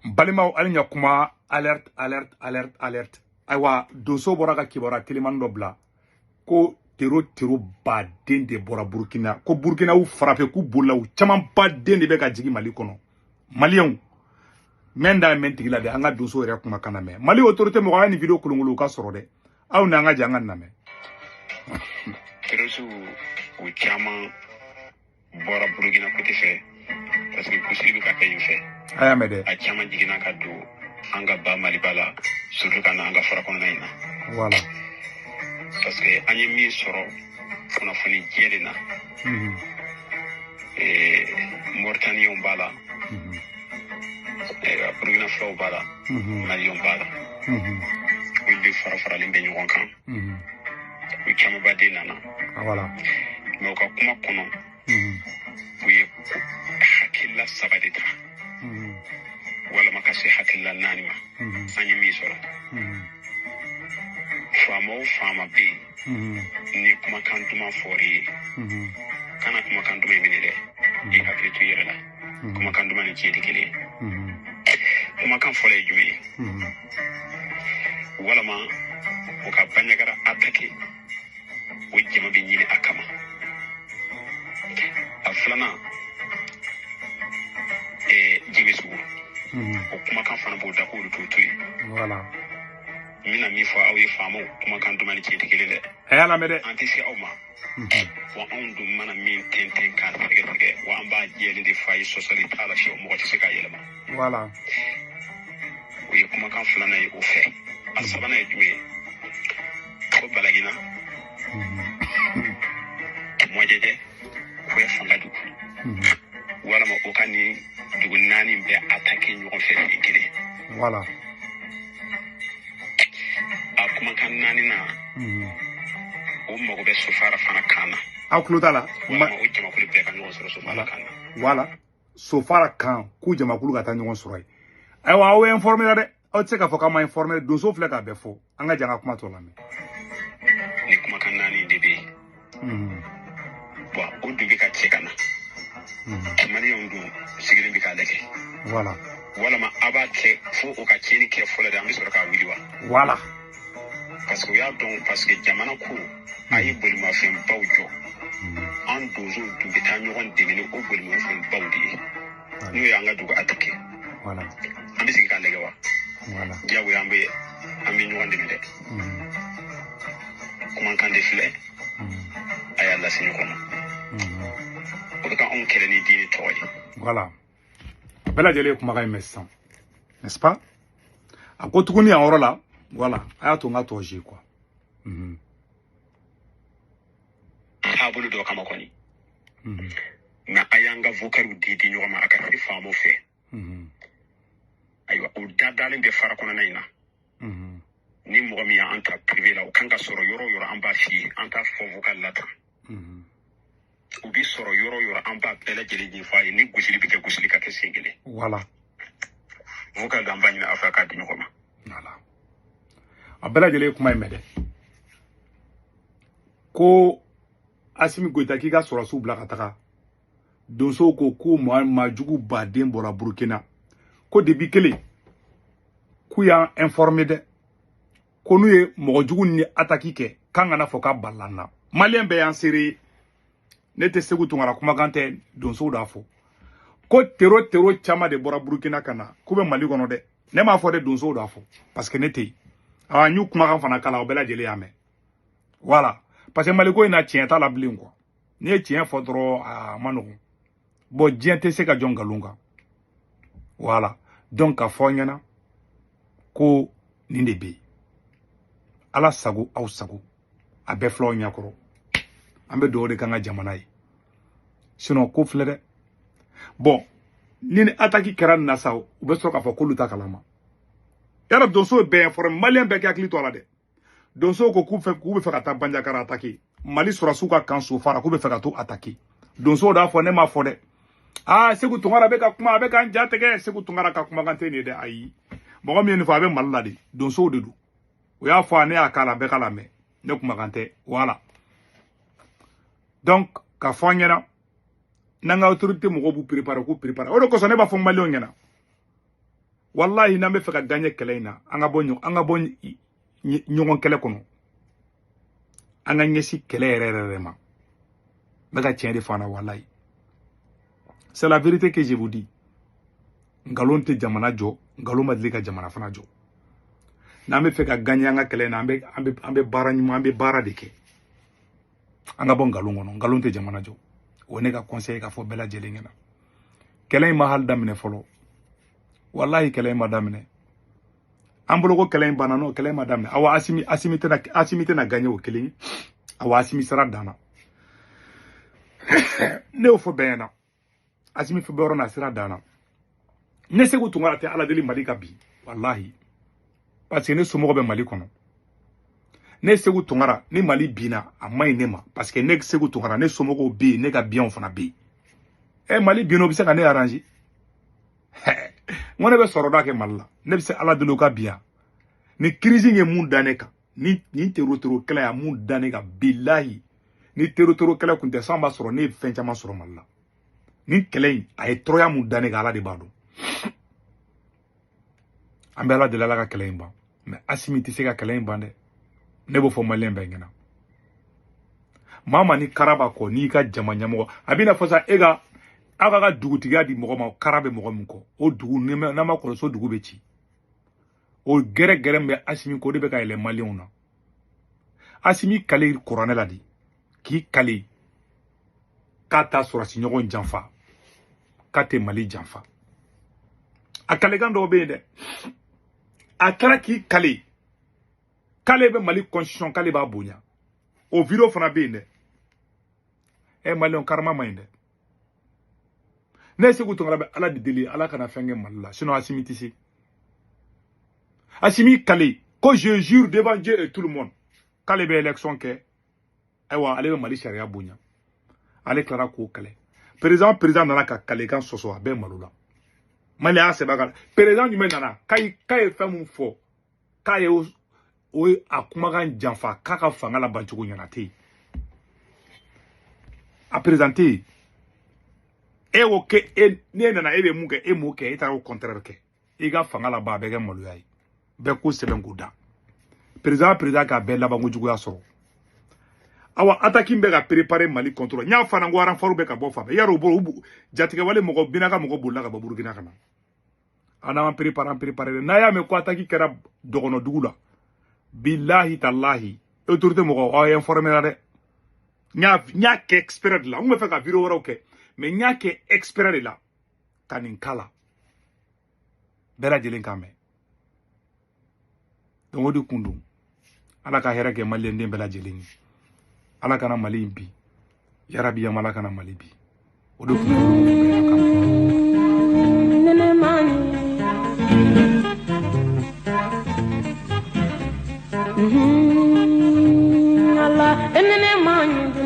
Balimaw, ali ɲa kuma. Alerte, alerte, alerte, alerte. Ayiwa, donso bɔra ka kibaruya telimani dɔ bila ko tero tero baden de bɔra Burukina, ko Burukina y'u frappé, k'u bolila, u caman baden de bɛ ka jigin Mali kɔnɔ. Maliyɛnw, mɛn da mɛn tigi la dɛ. An ka donso yɛrɛ kumakan lamɛn. Mali autorité mɔgɔ y'a nin vidéo kolonkolon, u ka sɔrɔ dɛ. Aw ni an ka jɛ an ka lamɛn. Terroristew, u caman bɔra Burukina côté fɛ, parce que kusiri bɛ ka kɛ yen fɛ. A y'a mɛn dɛ. A caman jiginna ka don an ka ba Maliba la, surtout ka na an ka fara kɔnɔna in na. Voilà. Parce que an ye min sɔrɔ kunnafoni jɛlen na, Mauritaniens b'a la, Burukina filaw b'a la, Maliyɛnw b'a la. Olu de fara faralen bɛ ɲɔgɔn kan. U camanba de nana. Voilà. Mais u ka kuma kɔnɔ, u ye hakilila saba de ta, walama ka se hakilila naani ma. An ye min sɔrɔ, faama o faama bɛ yen, ni kumakan duman fɔr'i ye, kana kumakan duman in minɛ dɛ, i hakili to i yɛrɛ la. Kumakan duman ni tiɲɛ tɛ kelen ye. Kumakan fɔlɔ ye jumɛn ye? Walama u ka Banjagara attaqué, o jama bɛ ɲini a kama. A filanan, Jimisugu, o kumakan fana b'o da k'olu t'o to yen. Voilà. N bɛna min fɔ aw ye, faamaw, kumakan duman ni tiɲɛ tɛ kelen dɛ. A y'a lamɛn dɛ. An tɛ se aw ma. Wa anw dun mana min tɛntɛn k'a sɛgɛsɛgɛ, wa an b'a jɛlen de fɔ a ye, sɔsɔli t'a la fiyewu, mɔgɔ tɛ se k'a yɛlɛma. Voilà. O ye kumakan filanan ye o fɛ. A sabanan ye jumɛn ye? Ko Balagina, Mɔjɛjɛ, ko ye fanga dugu, walama o ka nin dugu naani bɛɛ attaqué ɲɔgɔn fɛ sen kelen. Voilà. A kumakan naaninan, o mago bɛ Sofara fana kan na. Aw tulo t'a la. Walama o jamakulu bɛɛ ka ɲɔgɔn sɔrɔ Sofara kan na. Voilà, Sofara kan, k'u jamakulu ka taa ɲɔgɔn sɔrɔ yen. Ayiwa, aw ye informé la dɛ. Aw tɛ se k'a fɔ k'aw ma informé. Donso filɛ k'a bɛɛ fɔ. An ka jan ka kuma tɔ lamɛn. Ni kumakan naani de bɛ yen. Wa o dun bɛ ka cɛ ka na. Maliyɛnw dun sigilen bɛ k'a lajɛ. Voilà. Walama a b'a kɛ fo o ka tiɲɛni kɛ fɔlɔ de, an bɛ sɔrɔ k'a wuli wa? Voilà. Parce que u y'a dɔn, parce que jamana ko a ye bolimafɛnbaw jɔ. An donsow dun bɛ taa ɲɔgɔn dɛmɛ ni o bolimafɛnbaw de ye, n'o y'an ka dugu attaqué. Voilà. An bɛ sigi k'a lajɛ wa? Voilà. Diyagoya, an bɛ ɲɔgɔn dɛmɛ dɛ. Kumakan de filɛ, a y'a lase ɲɔgɔn ma. O bɛ ka anw kɛlɛ ni diinɛ tɔgɔ ye. Voilà, bɛɛ lajɛlen ye kumakan in mɛn sisan, n'est-ce pas? A ko tuguni yan yɔrɔ la, voilà, a y'a to n ka tɔ zi quoi. Taabolo dɔ kama kɔni, nka a y'an ka vocaliw di di ɲɔgɔn ma, a ka se faamaw fɛ. Ayiwa, o dadalen bɛ fara kɔnɔna in na. Ni mɔgɔ min y'an ta privé la, o kan ka sɔrɔ yɔrɔ o yɔrɔ, an b'a f'i ye. An t'a fɔ vocal la tan. U bi sɔrɔ yɔrɔ o yɔrɔ, an b'a bɛɛ lajɛlen ɲɛfɔ a ye. Ni gosili bɛ kɛ, gosili ka kɛ sen kelen. Voilà. Vocal an b'a ɲini aw fɛ k'a di ɲɔgɔn ma. Voilà, a bɛɛ lajɛlen ye kuma in mɛn dɛ. Ko Asimi Goyita k'i ka sɔrɔsiw bila ka taga. Donsow ko ko maa maajugu baden bɔra Burukina, ko depuis kelen k'u y'an informé dɛ, ko n'u ye mɔgɔ jugu ni attaque kɛ, k'an kana fɔ k'a balila an na. Maliyɛn bɛɛ y'an seere ye. Ne tɛ Segu Tunkara kumakan tɛ, donsow d'a fɔ ko tero tero caman de bɔra Burukina ka na, k'u bɛ Mali kɔnɔ dɛ. Ne m'a fɔ dɛ, donsow d'a fɔ, parce que ne tɛ yen. Awa, n y'u kumakan fana kala, o bɛɛ lajɛlen y'a mɛn. Voilà, parce que Maliko in na, tiɲɛ t'a la bilen quoi. N'i ye tiɲɛ fɔ dɔrɔn, a ma nɔgɔn. Bon, diɲɛ tɛ se ka jɔ nkalon kan. Voilà, donc ka fɔ ɲɛna ko nin de bɛ yen. Ala sago, aw sago, a bɛɛ filɛ aw ɲɛkɔrɔ. An bɛ dugawu de k'an ka jamana ye, sinon ko filɛ dɛ. Bon, ni attaque kɛra nin na sa, u bɛ sɔrɔ k'a fɔ k'olu ta kalama. Yarɔ, donso ye bɛɛ informé, maliyɛn bɛɛ k'i hakili to a la dɛ. Donsow ko k'u fɛ, k'u bɛ fɛ ka taa Banjakara attaqué, Mali sɔrɔsiw ka kan Sofara, k'u bɛ fɛ ka to attaqué. Donsow d'a fɔ, ne m'a fɔ dɛ. Aa, Segu Tunkara bɛ ka kuma, a bɛ k'an ja tigɛ. Segu Tunkara ka kumakan tɛ nin ye dɛ. Ayi, mɔgɔ min ye nin fɔ, a bɛ Mali la de. Donsow de don, o y'a fɔ, ne y'a k'a la, bɛɛ k'a lamɛn, ne kumakan tɛ. Voilà, donc ka fɔ an ɲɛna, n'an ka autorité mɔgɔw b'u préparer, k'u préparer. O de kosɔn ne b'a fɔ maliyɛnw ɲɛna. Wallahi n'an bɛ fɛ ka gagner kɛlɛ in na, an ka bɔ ɲɔgɔn kɛlɛ kɔnɔ. An ka ɲɛsin kɛlɛ yɛrɛ yɛrɛ ma. N bɛ ka tiɲɛ de fɔ an na wallahi. C'est la vérité que je vous dis. Nkalon tɛ jamana jɔ, nkalon ma deli ka jamana fana jɔ. N'an bɛ fɛ ka gagner an ka kɛlɛ in na, an bɛ baara ɲuman, an bɛ baara de kɛ. An ka bɔ nkalon kɔnɔ, nkalon tɛ jamana jɔ. O ye ne ka conseil ka fɔ bɛɛ lajɛlen ɲɛna. Kɛlɛ in ma hali daminɛ fɔlɔ. Wallahi kɛlɛ in ma daminɛ. An bolo ko kɛlɛ in banna, n'o kɛlɛ in ma daminɛ. Awa Asimi tɛna gagner o kelen ye. Awa Asimi sira danna. Ne y'o fɔ bɛɛ ɲɛna. Asimi fɛ bɛ yɔrɔ na sira danna. Ne Sekou Tounkara tɛ Ala deli Mali ka bi. Wallahi. Parce que ne somɔgɔ bɛ Mali kɔnɔ. Ne Sekou Tounkara ni Mali binna a man ɲi ne ma. Parce que ne Sekou Tounkara ne somɔgɔw bɛ yen, ne ka biens fana bɛ yen. Mali binna o bɛ se ka ne arranger. N ko ne bɛ sɔrɔda kɛ Mali la. Ne bɛ se Ala deli o ka bi yan. Ni crise in ye mun da ne kan, ni terro kɛlɛ ya mun da ne kan, bilahi. Ni terro kɛlɛ kun tɛ, san b'a sɔrɔ ne ye fɛn caman sɔrɔ Mali la. Ni kɛlɛ in a ye tɔɔrɔya mun da ne kan, Ala de b'a dɔn. An bɛ Ala deli Ala ka kɛlɛ in ban. Mais Asimi tɛ se ka kɛlɛ in ban dɛ. Ne b'o fɔ maliyɛn bɛɛ ɲɛna. Maa ma ni kara b'a kɔ, n'i ka jama ɲɛmɔgɔ, a b'i n'a fɔ sa e ka aw ka dugutigiya di mɔgɔ ma, kara bɛ mɔgɔ min kɔ, o dugu n'a ma kɔlɔsi o dugu bɛ ci. O gɛrɛ gɛrɛ min bɛ Asimi kɔ, o de bɛ ka yɛlɛ maliyɛnw na. Asimi kale kuranɛ la de, k'i kale k'a t'a sɔrɔsi ɲɔgɔn janfa, k'a tɛ Mali janfa. A kalekan dɔw bɛ yen dɛ. A kɛra k'i kale k'ale bɛ Mali constitution, k'ale b'a bonya. O vidéo fana bɛ yen dɛ. Maliyɛnw, karama man ɲi dɛ. Ne Sekou Tounkara bɛ Ala de deli, Ala kana fɛn kɛ Mali la, sinon Asimi tɛ se. Asimi kale ko je jure devant Dieu et tout le monde k'ale bɛ élection kɛ, ayiwa ale bɛ Mali sariya bonya. Ale tilara k'o kɛlɛ. Président nana ka kalekan sɔsɔ, a bɛɛ malo la. Mali y'a sɛbɛn ka président jumɛn nana k'a ye fɛn mun fɔ, k'a ye o a kumakan janfa, k'a ka fanga laban cogo ɲɛna tɛ yen. A président tɛ yen. E ko k'e e ne nana e bɛ mun kɛ, e m'o kɛ, e taara o contraire kɛ. I ka fanga laban a bɛ kɛ maloya ye. Bɛɛ ko sɛbɛn k'o da. Président k'a bɛɛ labanko juguya sɔrɔ. Awa attaque bɛ ka préparer Mali contre. N y'a fana ko renfort bɛ ka bɔ fan bɛɛ. Yarɔ o bolo jatigɛwale mɔgɔ bina ka mɔgɔ bolila ka bɔ Burukina ka na. An n'an préparer n'a y'a mɛn ko attaque kɛra dɔgɔnɔdugu la. Bilahi talahi autorité mɔgɔ aw ye informé la dɛ. N y'a kɛ exprès de la. N kun bɛ fɛ ka vidéo wɛrɛw kɛ. Mais n y'a kɛ exprès de la ka nin kala. Bɛɛ lajɛlen k'a mɛn. Donc o de kun don. Ala ka hɛrɛ kɛ maliyɛn den bɛɛ lajɛlen ye. Ala kana Mali in bi. Yarabi yama Ala kana Mali bi. O de kun don. Allah enene man.